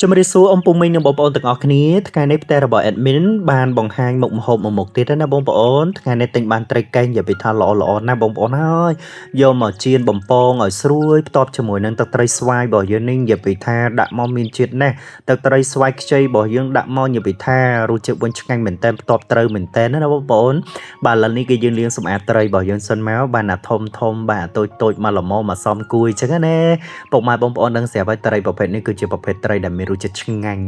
ជំរាបសួរអំពូមីងនិងបងប្អូនទាំងអស់គ្នាថ្ងៃនេះផ្ទះរបស់ admin បានបង្ហាញមុខម្ហូបមួយមុខទៀតណាបងប្អូនថ្ងៃនេះទិញបានត្រីកែងនិយាយពីថាល្អល្អណាស់បងប្អូនហើយយកមកចៀនបំពងឲ្យស្រួយផ្ទាប់ជាមួយនឹងទឹកត្រីស្វាយរបស់យើងនេះនិយាយពីថាដាក់មកមានជាតិណាស់ទឹកត្រីស្វាយខ្ចីរបស់យើងដាក់មកនិយាយពីថារសជាតិវិញឆ្ងាញ់មែនតើផ្ទាប់ត្រូវមែនតើណាបងប្អូនបាទឥឡូវនេះគឺយើងលាងសម្អាតត្រីរបស់យើងសិនមកបាទអាធំធំបាទអាតូចតូចមកល្មមមកសំគួយអញ្ចឹងណា ពុកម៉ែបងប្អូនដឹងស្រាប់ហើយត្រីប្រភេទនេះគឺជាប្រភេទត្រីដែលមានរសជាតិឆ្ងាញ់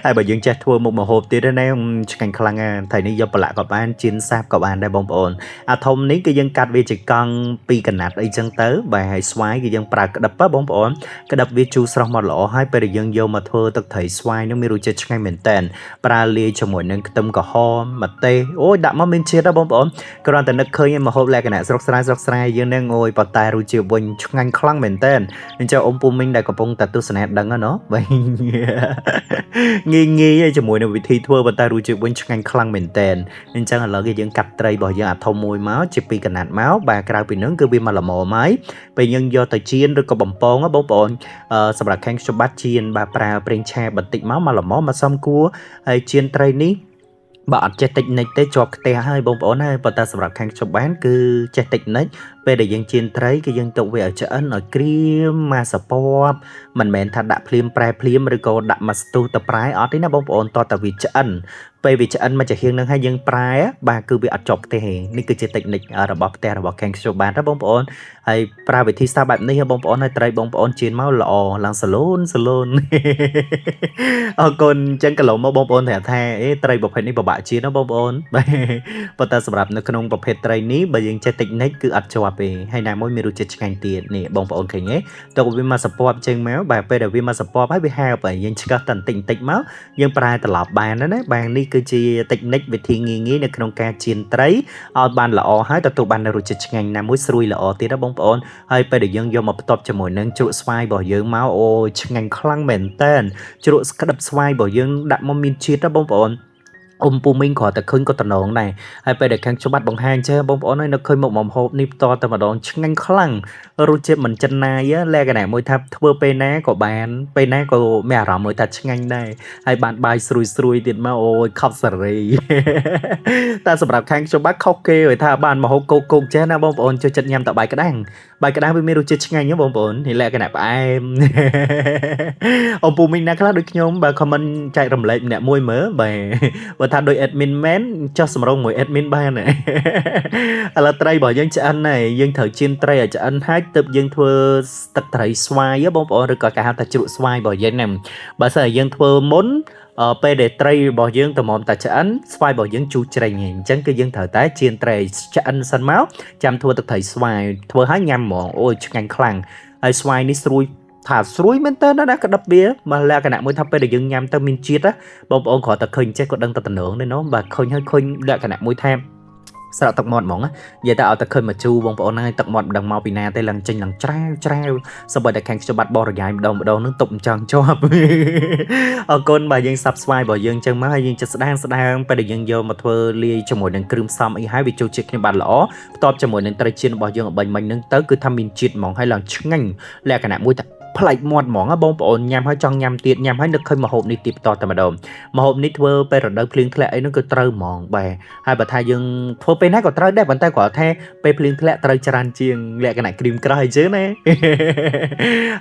ហើយបើយើងចេះធ្វើមុខម្ហូបទៀតណាឆ្ងាញ់ខ្លាំងណាស់ត្រីនេះយកប្រឡាក់ក៏បានចៀនសាបក៏បានដែរបងប្អូនអាធំនេះគឺយើងកាត់វាជាកង់ពីរកណាត់អីចឹងទៅបាទហើយស្វាយគឺយើងប្រើក្តឹបបងប្អូនក្តឹបវាជូរស្រស់មកល្អហើយពេលដែលយើងយកមកធ្វើទឹកត្រីស្វាយនឹងមានរសជាតិឆ្ងាញ់មែនតើប្រើលាយជាមួយនឹងខ្ទឹមក្រហមម្ទេសអូយដាក់មកមានជាតិណាបងប្អូន គ្រាន់តែនឹកឃើញឯម្ហូបលក្ខណៈស្រុកស្រែស្រុកស្រែយើងនឹងអូយប៉ុន្តែរសជាតិវិញឆ្ងាញ់ខ្លាំងមែនតើអញ្ចឹងអ៊ំពូមីងដែលកំពុងតែទស្សនាដឹងហ្នឹងណោះបាទងាយងាយឯជាមួយនឹងវិធីធ្វើប៉ុន្តែរសជាតិវិញឆ្ងាញ់ខ្លាំងមែនតើអញ្ចឹងឥឡូវគេយើងកាត់ត្រីរបស់យើងអាធំមួយមកជាពីរកណាត់មកបាទក្រៅពីនឹងគឺវាមកល្មមហើយពេលយើងយកទៅចៀនឬក៏បំពងបងប្អូនសម្រាប់ខាងខ្ញុំបាទចៀនបាទប្រើប្រេងឆាបន្តិចមកមកល្មមមកសំគួរហើយចៀនត្រីនេះ បើអត់ចេះតិចនិចទេជាប់ខ្ទះហើយបងប្អូនហើយប៉ុន្តែសម្រាប់ខាងខ្ញុំបានគឺចេះតិចនិចពេលដែលយើងចៀនត្រីគឺយើងទុកវាឲ្យឆ្អិនឲ្យក្រៀមមកសពប់មិនមែនថាដាក់ភ្លាមប្រែភ្លាមឬក៏ដាក់មកស្ទុះទៅប្រែអត់ទេណាបងប្អូនតោះតែវាឆ្អិនពេលវាឆ្អិនមកចំហៀងនឹងហើយយើងប្រែបាទគឺវាអត់ជាប់ខ្ទះទេនេះគឺជាតិចនិចរបស់ផ្ទះរបស់ខាងខ្ញុំបានណាបងប្អូនហើយប្រើវិធីសាស្ត្របែបនេះបងប្អូនហើយត្រីបងប្អូនចៀនមកល្អឡើងសលូនសលូន អរគុណអញ្ចឹងកន្លងមកបងប្អូនប្រាប់ថាអេត្រីប្រភេទនេះពិបាកជាងណាបងប្អូនបាទប៉ុន្តែសម្រាប់នៅក្នុងប្រភេទត្រីនេះបើយើងចេះតិចនិចគឺអត់ជាប់ទេហើយណាមួយមានរសជាតិឆ្ងាញ់ទៀតនេះបងប្អូនឃើញទេតើវាមកសពប់ចេញមកបាទពេលដែលវាមកសពប់ហើយវាហើបហើយយើងឆ្កឹះតែបន្តិចបន្តិចមកយើងប្រែត្រឡប់បានណាបាទនេះគឺជាតិចនិចវិធីងាយៗនៅក្នុងការចៀនត្រីឲ្យបានល្អហើយទទួលបាននូវរសជាតិឆ្ងាញ់ណាមួយស្រួយល្អទៀតណាបងប្អូនហើយពេលដែលយើងយកមកផ្ទាប់ជាមួយនឹងជ្រក់ស្វាយរបស់យើងមកអូយឆ្ងាញ់ខ្លាំងមែនតើ ជ្រក់ក្តឹបស្វាយរបស់យើងដាក់មកមានជាតិណាបងប្អូនអ៊ំពូមីងគ្រាន់តែឃើញក៏តំណងដែរហើយពេលដែលខាងច្បាត់បង្ហាញចេះបងប្អូនហើយនៅឃើញមុខម្ហូបនេះផ្ទាល់តែម្ដងឆ្ងាញ់ខ្លាំងរសជាតិមិនចិនណាយលក្ខណៈមួយថាធ្វើពេលណាក៏បានពេលណាក៏មានអារម្មណ៍មួយថាឆ្ងាញ់ដែរហើយបានបាយស្រួយស្រួយទៀតមកអូយខប់សេរី តែសម្រាប់ខាងច្បាត់ខុសគេឲ្យថាបានមកហូបគោកគោកចេះណាបងប្អូនចូលចិត្តញ៉ាំតែបាយក្តាំងបាយក្តាំងវាមានរសជាតិឆ្ងាញ់ហ៎បងប្អូននេះលក្ខណៈផ្អែម អំពូមីងណាខ្លះដូចខ្ញុំបើ comment ចែករំលែកម្នាក់មួយមើលបាទបើថាដូច admin មែនចោះសម្រងមួយ admin បានឥឡូវត្រីរបស់យើងឆ្អិនហើយយើងត្រូវចៀនត្រីឲ្យឆ្អិនហើយទើបយើងធ្វើទឹកត្រីស្វាយហ៎បងប្អូនឬក៏គេហៅថាជ្រក់ស្វាយរបស់យើងហ្នឹងបើសិនជាយើងធ្វើមុនពេលដែលត្រីរបស់យើងតម្រាំតែឆ្អិនស្វាយរបស់យើងជូរជ្រេញហើយអញ្ចឹងគឺយើងត្រូវតែចៀនត្រីឆ្អិនសិនមកចាំធ្វើទឹកត្រីស្វាយធ្វើឲ្យញ៉ាំហ្មងអូយឆ្ងាញ់ខ្លាំងហើយស្វាយនេះស្រួយថាស្រួយមែនតើណាក្តឹបវាមកលក្ខណៈមួយថាពេលដែលយើងញ៉ាំទៅមានជាតិណាបងប្អូនគ្រាន់តែឃើញចេះក៏ដឹងតែតំណងដែរណោះបាទឃើញហើយឃើញលក្ខណៈមួយថាស្រក់ទឹកមាត់ហ្មងណានិយាយតែឲ្យតែឃើញមកជូរបងប្អូនហ្នឹងទឹកមាត់មិនដឹងមកពីណាទេឡើងចេញឡើងច្រាវច្រាវសូម្បីតែខាងខ្ញុំបាត់បោះរងាយម្ដងម្ដងហ្នឹងទប់មិនចង់ជាប់ អរគុណបាទយើងសាប់ស្វាយរបស់យើងចឹងមកហើយយើងចិត្តស្ដាងស្ដាងពេលដែលយើងយកមកធ្វើលាយជាមួយនឹងគ្រឿងផ្សំអីហើយវាចូលជាតិគ្នាបានល្អផ្ទាប់ជាមួយនឹងត្រីចៀនរបស់យើងឲ្យបាញ់មិញហ្នឹងទៅគឺថាមានជាតិហ្មងហើយឡើងឆ្ងាញ់លក្ខណៈមួយថាប្លែកមាត់ហ្មងណាបងប្អូនញ៉ាំហើយចង់ញ៉ាំទៀតញ៉ាំហើយនឹកឃើញម្ហូបនេះទៀតបន្តតែម្ដងម្ហូបនេះធ្វើពេលរដូវភ្លៀងធ្លាក់អីហ្នឹងគឺត្រូវហ្មងបាទហើយបើថាយើងធ្វើពេលណាក៏ត្រូវដែរប៉ុន្តែគ្រាន់ថាពេលភ្លៀងធ្លាក់ត្រូវច្រើនជាងលក្ខណៈគ្រីមក្រោះអីចឹងណា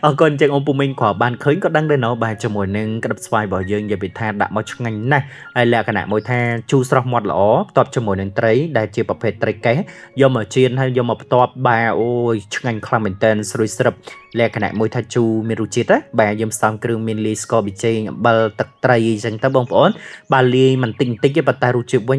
អរគុណចឹងអ៊ំពូមីងគ្រាន់បានឃើញក៏ដឹងដែរណោះបាទជាមួយនឹងក្តឹបស្វាយរបស់យើងនិយាយពីថាដាក់មកឆ្ងាញ់ណាស់ហើយលក្ខណៈមួយថាជូរស្រស់មាត់ល្អផ្ទាប់ជាមួយនឹងត្រីដែលជាប្រភេទត្រីកេះយកមកចៀនហើយយកមកផ្ទាប់បាទអូយឆ្ងាញ់ខ្លាំងមែនតើស្រួយស្រឹបលក្ខណៈមួយថាជូរមានរសជាតិណាបាទយើងផ្សំគ្រឿងមានលាយស្ករប៊ីចេងអំបិលទឹកត្រីអីចឹងទៅបងប្អូនបាទលាយមិនតិចបន្តិចទេប៉ុន្តែរសជាតិវិញ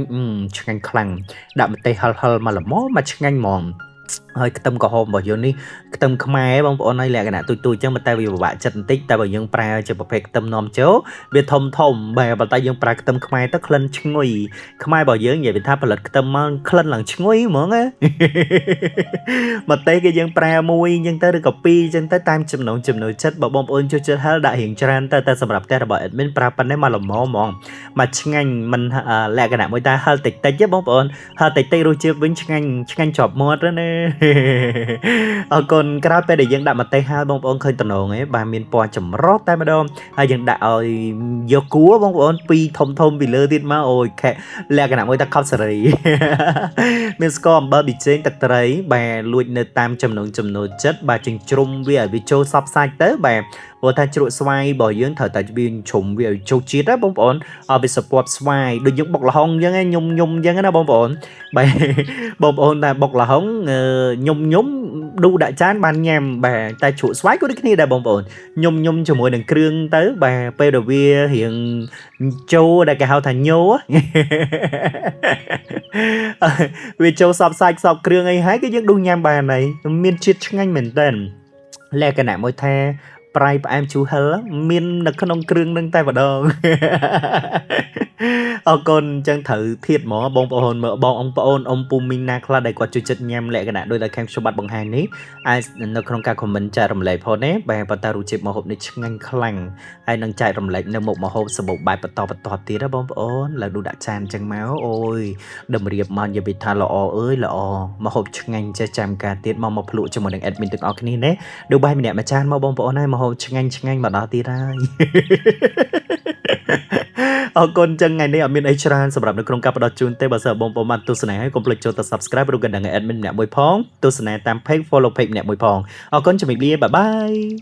ឆ្ងាញ់ខ្លាំងដាក់ម្ទេសហិលហិលមកល្មមមកឆ្ងាញ់ហ្មងហើយខ្ទឹមក្រហមរបស់យើងនេះខ្ទឹមខ្មែរបងប្អូនហើយលក្ខណៈទូចទូចចឹងប៉ុន្តែវាពិបាកចិត្តបន្តិចតែបើយើងប្រើជាប្រភេទខ្ទឹមនាំចូលវាធំធំបាទប៉ុន្តែយើងប្រើខ្ទឹមខ្មែរទៅក្លិនឈ្ងុយខ្មែររបស់យើងនិយាយថាផលិតខ្ទឹមមកក្លិនឡើងឈ្ងុយហ្មងណា ម្ទេសគេយើងប្រើមួយអញ្ចឹងទៅឬក៏ពីរអញ្ចឹងទៅតាមចំណងចំណូលចិត្តបើបងប្អូនចូលចិត្តហិលដាក់រៀងច្រើនទៅតែសម្រាប់ផ្ទះរបស់ admin ប្រើប៉ុណ្ណេះមកល្មមហ្មងមកឆ្ងាញ់មិនលក្ខណៈមួយតាហិលតិចតិចទេបងប្អូនហិលតិចតិចរសជាតិវិញឆ្ងាញ់ឆ្ងាញ់ជាប់មាត់ណា អរគុណក្រោយពេលដែលយើងដាក់ម្ទេសហើយបងប្អូនឃើញតំណងឯងបាទមានពណ៌ចម្រុះតែម្ដងហើយយើងដាក់ឲ្យយកគួរបងប្អូនពីរធំធំពីលើទៀតមកអូយខែលក្ខណៈមួយថាខប់សេរី មានស្ករអំបិលប៊ីចេងទឹកត្រីបាទលួចនៅតាមចំណងចំណូលចិត្តបាទចិញ្ជ្រុំវាឲ្យវាចូលសពសាច់ទៅបាទព្រោះថាជ្រក់ស្វាយរបស់យើងត្រូវតែវាជ្រុំវាឲ្យចូលជាតិណាបងប្អូនឲ្យវាសពាប់ស្វាយដូចយើងបុកល្ហុងអញ្ចឹងញុំញុំអញ្ចឹងណាបងប្អូនបាទ បងប្អូនតែបុកល្ហុងញុំញុំឌូដាក់ចានបានញ៉ាំបាទតែជ្រក់ស្វាយក៏ដូចគ្នាដែរបងប្អូនញុំញុំជាមួយនឹងគ្រឿងទៅបាទពេលដែលវារៀងចូលដែលគេហៅថាញោ វាចូលសពសាច់សពគ្រឿងអីហើយគឺយើងឌូញ៉ាំបានហើយមានជាតិឆ្ងាញ់មែនតើលក្ខណៈមួយថាប្រៃផ្អែមជូរហឹលមាននៅក្នុងគ្រឿងនឹងតែម្ដង អរគុណអញ្ចឹងត្រូវធៀបហ្មងបងប្អូនមើលបងប្អូនអ៊ំពូមីងណាខ្លះដែលគាត់ជួយចិត្តញ៉ាំលក្ខណៈដូចដែលខាងខ្ញុំបាទបង្ហាញនេះអាចនៅក្នុងការ comment ចែករំលែកផងណាបាទប៉ុន្តែរសជាតិម្ហូបនេះឆ្ងាញ់ខ្លាំងហើយនឹងចែករំលែកនៅមុខម្ហូបសម្បូរបែបបន្តបន្តទៀតណាបងប្អូនឡើយដូចដាក់ចានអញ្ចឹងមកអូយតម្រៀបមកនិយាយពីថាល្អអើយល្អម្ហូបឆ្ងាញ់ចេះចាំការទៀតមកមកភ្លក់ជាមួយនឹង admin ទាំងអស់គ្នាណាដូចបាយម្នាក់មួយចានមកបងប្អូនហើយម្ហូបឆ្ងាញ់ឆ្ងាញ់មកដល់ទៀតហើយ អរគុណចឹងថ្ងៃនេះអត់មានអីច្រើនសម្រាប់នៅក្នុងការផ្ដល់ជូនទេបើសិនបងប្អូនបានទស្សនាហើយកុំភ្លេចចូលទៅ Subscribe ឬក៏ដឹង admin ម្នាក់មួយផងទស្សនាតាម Page Follow Page ម្នាក់មួយផងអរគុណជំរាបលា bye bye.